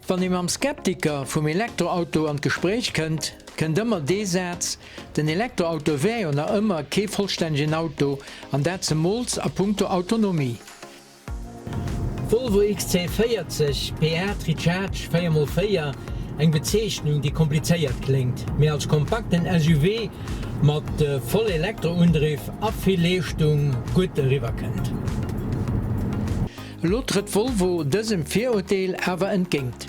Wann ee mam Skeptiker vum Elektroauto an d'Gespréich kënnt, kënnt ëmmer dee Saz, den Elektroauto wär jo nach ëmmer kee vollstännegen Auto, an dat zemools a punkto Autonomie. Volvo XC40 PA Recharge 4x4, eng Bezeechnung déi komplizéiert kléngt, mee als kompakten SUV mat voll Elektroundriff a vill Leeschtung gutt eriwwer kënnt. Elo trëtt Volvo dësem Virurteel awer entgéint.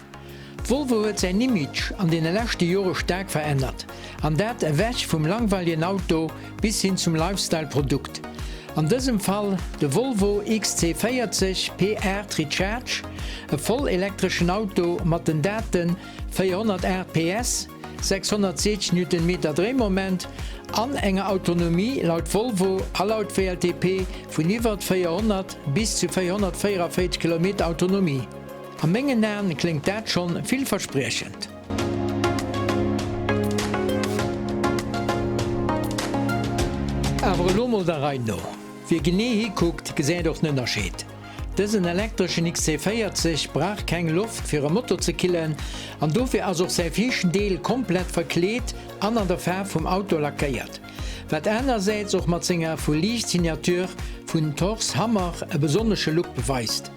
Volvo huet säin Image an deene leschte Jore staark verännert, an dat ewech vum langweilegen Auto bis hin zum Lifestyle-Produkt. An dësem Fall de Volvo XC40 PR Recharge, e voll elektreschen Auto mat den Daten 408 PS, 660 Newtonmeter Dréimoment an enger Autonomie laut Volvo a laut WLTP vun iwwert 400 bis zu 444 Kilometer Autonomie. A mengen Aen kléngt dat schonn villverspriechend. Awer elo mol der Rei no, Wie genee hikuckt, gesäit och den Ënnerscheed. Dësen elektreschen XC40 brauch keng Loft fir e Motor ze killen an dofir ass och säi viischten Deel komplett verkleet an an der Faarf vum Auto lackéiert, wat anersäits och mat senger vu Liichtsignature vun Torx Hammer e besonnesche Look beweist.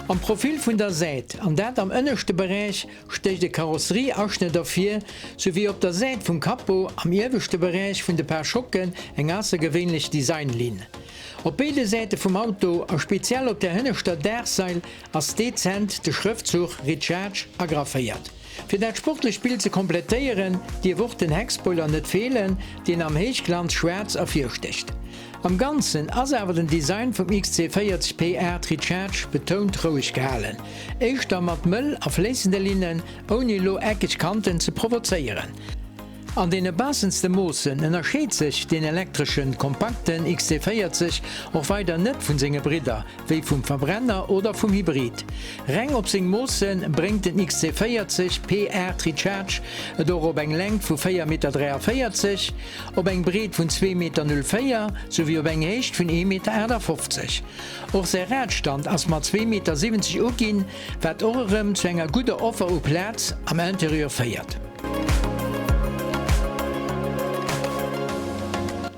Am Profil vun der Säit, an dat am ënneschte Beräich, stécht e Karosserieaschnëtt ervir, sou wéi op der Säit vum Capot am ieweschte Beräich vun de Pare-Choquen eng aussergewéinlech Designlinn. Op béide Säite vum Auto a speziell op der hënneschter Daachsail ass dezent de Schrëftzuch Recharge agrafféiert. Fir dat sportlecht Bild ze komplettéieren, dierf och den Heckspoiler net feelen, deen am Héichglanz schwaarz ervirstécht. Am Ganzen ass awer den Design vum XC40 PR Recharge betount roueg gehalen, éischter mat mëll a fléissende Linnen, ouni elo eckeg Kanten ze provozéieren. An deene baassendste Moossen ënnerscheet sech deen elektreschen kompakten XC40 och weider net vun senge Bridder, wéi vum Verbrenner oder vum Hybrid. Reng op seng Moosse bréngt den XC40 PR Recharge et och op eng Längt vu 4,43 Meter, op eng Breet vun 2,04 Meter souwéi op eng Héicht vun 1,58 Meter. Och säi Radstand ass mat 2,70 Meter uginn, wat och erëm zu enger gudder Offer u Plaz am Interieur féiert.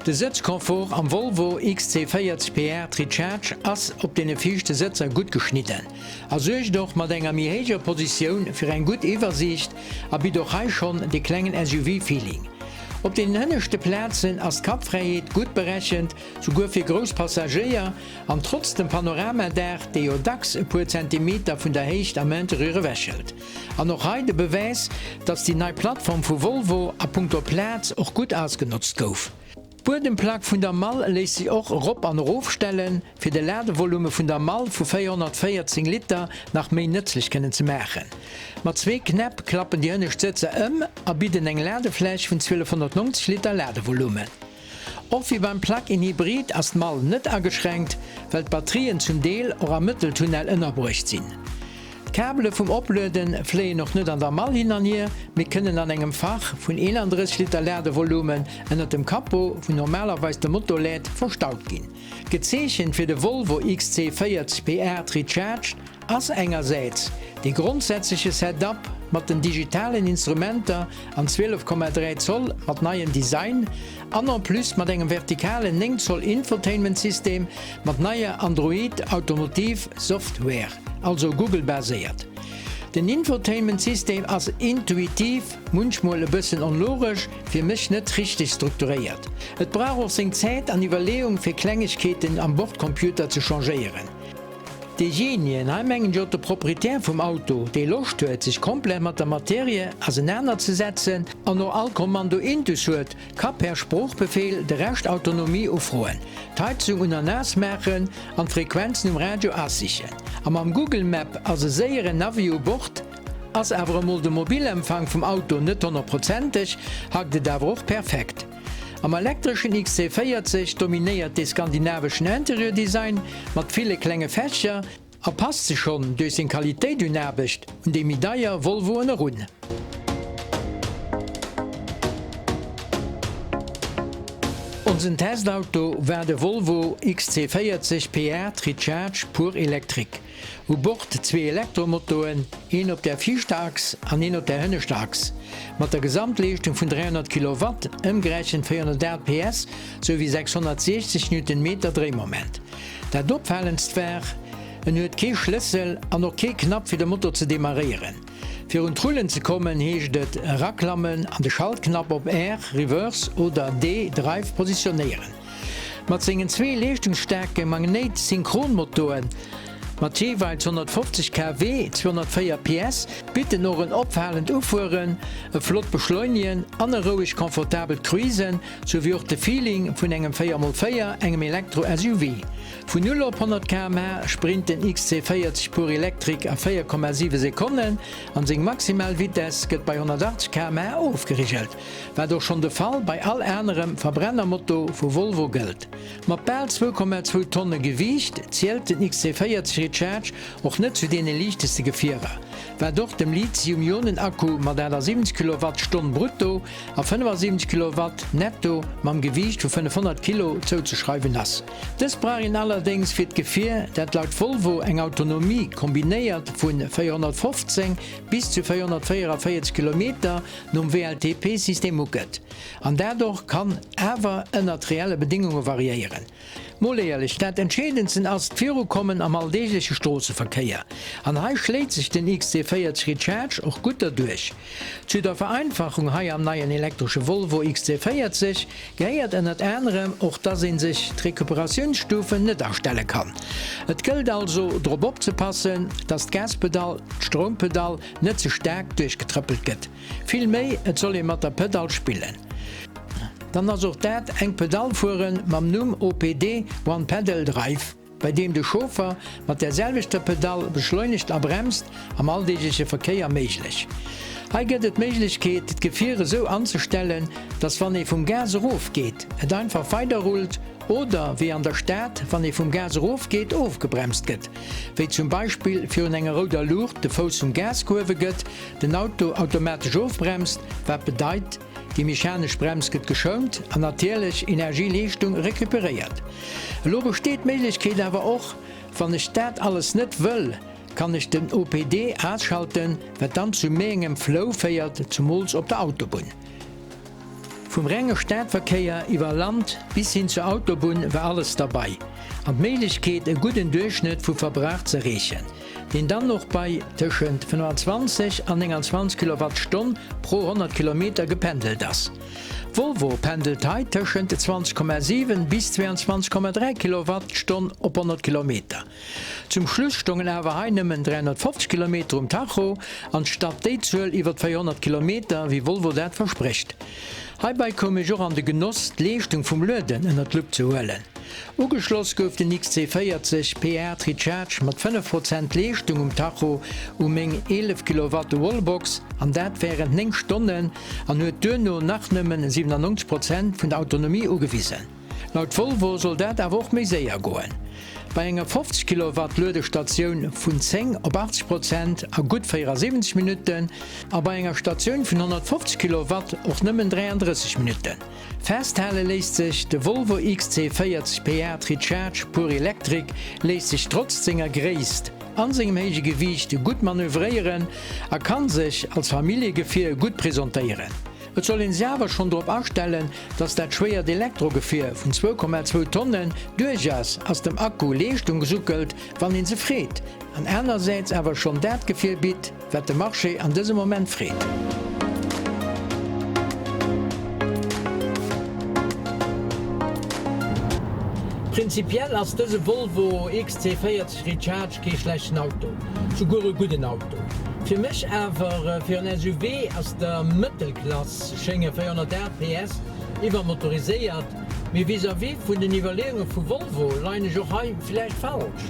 De Sëtzconfort am Volvo XC40 PR Recharge ass op deene viischte Sëtzer gutt geschnidden a suergt och mat enger méi héijer Positioun fir eng gutt Iwwersiicht a bitt och hei schonn de klengen SUV-Feeling. Op deenen hënneschte Plazen ass d'Kappfräiheet gutt berechent, souguer fir grouss Passagéier, An trotz dem Panoramadaach, dee jo dacks e puer Zentimeter vun der Héicht am Interieur ewechhëlt. An och hei de Bewäis, dass déi nei Plattform vu Volvo a punkto Plaz och gutt ausgenotzt gouf. D'Buedemplack vun der Mall léisst sech och erop an erof stellen, fir de Ladevolume vun der Mall vu 414 Liter nach méi nëtzlech kënnen ze maachen. Mat zwee Knäpp klappen déi hënnescht Sëtzer ëm a bidden eng Ladefläch vun 1290 Liter Ladevolumen. Och wéi beim Plug-in Hybrid ass d'Mall net ageschränkt, well d'Batterien zum Deel och am Mëtteltunnel ënnerbruecht sinn. D'Kabele vum Opluede fléien och net an der Mall hin an hier, mee kënnen an engem Fach vun 31 Liter Ladevolumen ënnert dem Capot, wou normalerweis de Motor läit, verstaut ginn. Gezeechent fir de Volvo XC40 PR Recharged ass engersäits dee grondsätzleche Setup mat den digitalen Instrumenter an 12,3 Zoll mat neiem Design an en plus mat engem vertikalen 9 Zoll Infotainment-System mat neier Android Automotive Software, also Google-baséiert. Den Infotainment-System ass intuitiv, munchmol e bëssen onlogesch, fir mech net richteg strukturéiert. Et brauch och seng Zäit an Iwwerleeung fir Klengegkeeten am Bordcomputer ze changéieren. Deejenien, hei mengen ech och de Proprietär vum Auto, dee Loscht huet, sech komplett mat der Materie ausenaner ze setzen an och all Kommando intus huet, ka per Sproochbefehl de Rescht Autonomie ufroen, d'Heizung un an aus maachen an d'Frequenzen um Radio aussichen. A mam Google Map ass e séieren Navi u Bord. Ass awer emol de Mobilempfang vum Auto net honnertprozenteg, hackt et awer och perfekt. Am elektreschen XC40 dominéiert dee skandinaveschen Interieur-Design mat ville klenge Fächer a passt sech schonn duerch seng Qualitéit un Aarbecht un déi méi deier Volvoen erun. Onsen Testauto war de Volvo XC40 PR Tricharge pur électrique. U Bord zwee Elektromotoen, een op der viischter Achs an een op der hënneschter Achs, mat der Gesamtleeschtung vun 300 Kilowatt, ëmgerechent 408 PS, souwéi 660 Newtonmeter Dréimoment. Dat opfalendst war, en huet kee Schlëssel an och kee Knapp fir de Motor ze demarréieren. Fir un d'Rullen ze kommen heescht et eraklammen an de Schaltknapp op R, Reverse, oder D, Drive, positionéieren. Mat sengen zwee leeschtungsstaarke Magnéit-Synchronmotoren mat jeeweils 150 kW, 204 PS, bitt en och en opfalend Ufueren, e flott Beschleunegen an e roueg confortabelt Cruisen, souwéi och de Feeling vun engem 4x4, engem Elektro-SUV. Vun 0 op 100 km/h sprint den XC40 Pure Electric a 4,7 Sekonnen an seng maximal Vitess gëtt bei 180 km/h ofgerigelt, wat och schonn de Fall bei all anerem Verbrennermoto vu Volvo gëllt. Mat bal 2,2 Tonne Gewiicht zielt den XC40 Recharge och net zu deene liichteste Gefierer, wat och dem Lithium-Ionen-Akku mat 78 Kilowattstonn brutto a 75 Kilowatt netto mam Gewiicht vu 500 Kilo zouzeschreiwen ass. Dës brauch een allerdéngs fir d'Gefier, dat laut Volvo eng Autonomie kombinéiert vu 415 bis zu 444 Kilometer nom WLTP-System ugëtt. An dat och kann awer ënnert reelle Bedéngunge variéieren. Mol éierlech, dat Entscheedendsten ass d'Virukommen am alldeegleche Stroosseverkéier. An hei schléit sech den XC40 Recharge och gutt derduerch. Zu der Vereinfachung hei am neien elektresche Volvo XC40 gehéiert ënnert anerem och, dass ee sech d'Recuperatiounsstufen net astelle kann. Et gëllt also drop opzepassen, dass d'Gaspedall, d'Stroumpedall net ze staark duerchgetrëppelt gëtt. Vill méi, et soll ee mat der Pedall spillen. Dann ass och dat eng Pedallfueren mam Numm OPD, One Pedal Drive, bei deem de Chauffer mat der selwechter Pedall beschleunegt a bremst, am alldeegleche Verkéier méiglech. Hei gëtt et d'Méiglechkeet, d'Gefier esou anzestellen, dass wann ee vum Gas erofgeet, et einfach weiderrullt oder, wéi an der Stad, wann ee vum Gas erofgeet, ofgebremst gëtt, wéi zum Beispill virun enger rouder Luucht de Fouss vum Gas gehuewe gëtt, den Auto automatesch ofbremst, wat bedeit, déi mechanesch Brems gëtt geschount an natierlech Energieleeschtung recuperéiert. Elo besteet d'Méiglechkeet awer och, wann ech dat alles net wëll, kann ech den OPD ausschalten, wat dann zu méi engem Flow féiert, zumools op der Autobunn. Vum renge Stadverkéier iwwer Land bis hin zur Autobunn war alles derbei an d'Méiglechkeet e gudden Duerchschnëtt vu Verbrauch z'erreechen. deen dann och bei tëschent 25 an 29 Kilowattstonn pro 100 Kilometer gependelt ass. Volvo pendelt hei tëschent 20,7 bis 22,3 Kilowattstonn op 100 Kilometer. Zum Schluss stongen awer hei nëmmen 350 Kilometer um Tacho, anstatt déi Zuel iwwer 400 Kilometer, wéi Volvo dat versprécht. Heibei koum ech och an de Genoss, d'Leeschtung vum Lueden ënner d'Lupp ze huelen. Ugeschloss gouf den XC40 PR Tricharge mat 5 Prozent Leeschtung um Tacho u meng 11 Kilowatt Wallbox an dat wärend 9 Stonnen an huet duerno nach nëmmen 97 Prozent vun der Autonomie ugewisen. Laut Volvo soll dat awer och méi séier goen. Bei enger 50 Kilowatt Luedestatioun vun 10 op 80 Prozent a gutt 74 Minutten a bei enger Statioun vun 150 Kilowatt och nëmmen 33 Minutten. Festhale léisst sech, de Volvo XC40 PR Tricharge Pure Electric léisst sech trotz senger Gréisst an sengem héije Gewiicht gutt manövréieren a kann sech als Familljegefier gutt presentéieren. Et soll een sech awer schonn drop astellen, dass dat schwéiert Elektrogefier vun 2,2 Tonnen duerchass ass dem Akku Leeschtung suckelt, wann een se freet, an anersäits awer schonn dat Gefier bitt, wat de Marché an dësem Moment freet. Prinzipiell ass dëse Volvo XC40 Recharge kee schlechten Auto, souguer e gudden Auto. Fir mech awer fir en SUV ass der Mëttelklass schénge 408 PS iwwermotoriséiert, mee vis-à-vis vun den Iwwerleeunge vu Volvo leien ech och hei villäicht falsch.